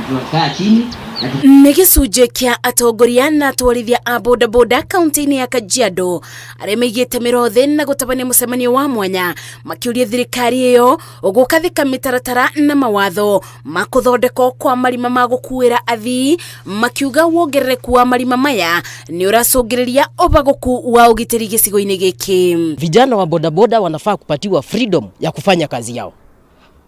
Tunakaa chini na Nĩ gĩcunjĩ kĩa atongoria na atwarithia a bodaboda kaunti-inĩ ya Kajiado arĩa maigĩte mĩro thĩ na gũtabania mũcemanio wa mwanya makĩũria thirikari ĩyo gũkathĩka mĩtaratara na mawatho ma kũthondekwo kwa marima ma gũkuĩra athii, makiuga wongerereku wa marima maya nĩ ũracũngĩrĩria ũbagũku wa ũgitĩri gĩcigo-inĩ gĩkĩ. Vijana wa bodaboda wanafaa kupatiwa freedom ya kufanya kazi yao.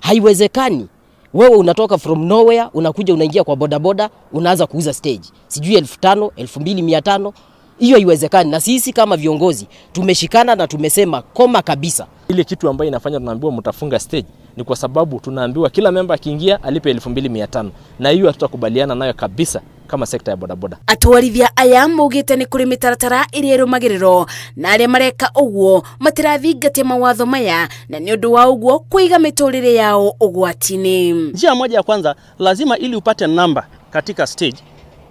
Haiwezekani wewe unatoka from nowhere unakuja unaingia kwa bodaboda unaanza kuuza stage sijui 5,000, 2,500. Hiyo haiwezekani, na sisi kama viongozi tumeshikana na tumesema koma kabisa. Ile kitu ambayo inafanya tunaambiwa mtafunga stage ni kwa sababu tunaambiwa kila memba akiingia alipe 2,500, na hiyo hatutakubaliana nayo kabisa kama sekta ya bodaboda. Atwarithia aya maugĩte nĩ kũrĩ mĩtaratara ĩrĩa ĩrũmagĩrĩrwo na arĩa mareka ũguo matirathingatia mawatho maya na nĩ ũndũ wa ũguo kũiga mĩtũrĩre yao ũgwati-inĩ. Njia moja ya kwanza, lazima ili upate namba katika stage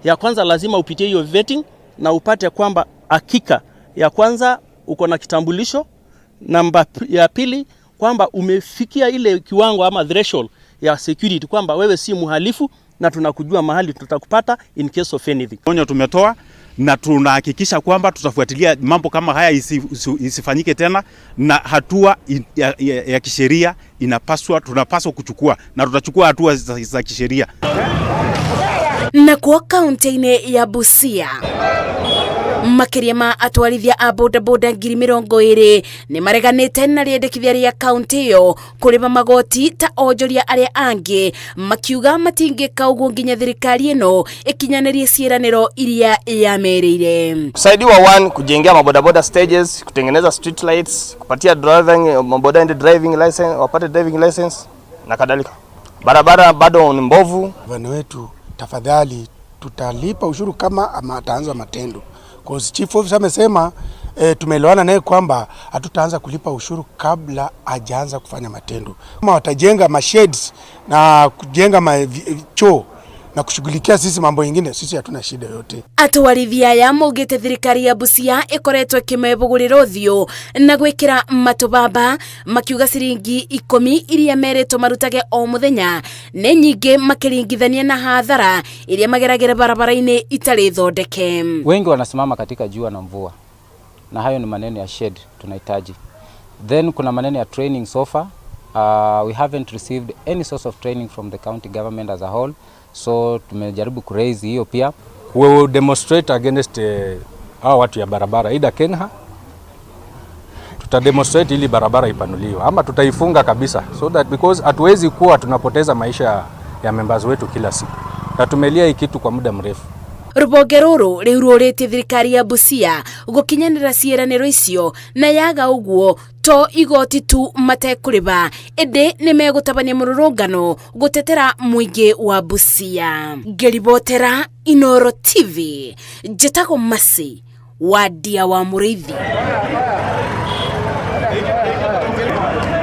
ya kwanza, lazima upitie hiyo vetting na upate kwamba hakika ya kwanza uko na kitambulisho, namba ya pili kwamba umefikia ile kiwango ama threshold ya security kwamba wewe si mhalifu na tunakujua mahali tutakupata in case of anything. Onyo tumetoa na tunahakikisha kwamba tutafuatilia mambo kama haya isifanyike tena, na hatua ya kisheria inapaswa, tunapaswa kuchukua na tutachukua hatua za kisheria. Nakuo kaunti-inĩ ya Busia, makĩria ma atwarithia a bodaboda 20,000 nĩ mareganĩte na rĩendekithia rĩa kaunti ĩyo kũrĩba magoti ta onjoria arĩa angĩ, makiuga matingĩka ũguo nginya thirikari ĩno ĩkinyanĩrie ciĩranĩro iria yamerĩire. Kusaidiwa one, kujengea mabodaboda stages, kutengeneza street lights, kupatia driving maboda and driving license, wapate driving license na kadhalika. Barabara bado ni mbovu. Vijana wetu, tafadhali, tutalipa ushuru kama ama ataanza matendo. Cause chief officer amesema tumeelewana naye kwamba hatutaanza kulipa ushuru kabla hajaanza kufanya matendo. Kama watajenga masheds na kujenga ma choo na kushughulikia sisi mambo ingine, sisi hatuna shida yote. Atwarithia aya maugĩte thirikari ya Busia ĩkoretwo ĩkĩmebũgũrĩra ũthiũ na gwĩkĩra matũbaba, makiuga ciringi 10 iria merĩtwo marutage o mũthenya nĩ nyingĩ makĩringithania na hathara iria mageragĩra barabara-inĩ itarĩ thondeke. Wengi wanasimama katika jua na mvua, na hayo ni maneno ya shed tunahitaji. Then kuna maneno ya training so far. We haven't received any source of training from the county government as a whole, so tumejaribu kuraise hiyo pia. We will demonstrate against hao watu ya barabara ida KeNHA, tutademonstrate ili barabara ipanuliwe ama tutaifunga kabisa, so that because hatuwezi kuwa tunapoteza maisha ya members wetu kila siku, na tumelia hii kitu kwa muda mrefu. Rũhonge rũrũ rĩu rũrĩtie thirikari ya Busia gũkinyanĩra ciĩranĩro icio, na yaga ũguo to igoti tu matekũrĩba ĩndĩ nĩ megũtabania mũrũrũngano gũtetera mũingĩ wa Busia. Ngĩribotera Inoro TV, njĩtagwo Masi wa Ndia wa Mũrĩithi.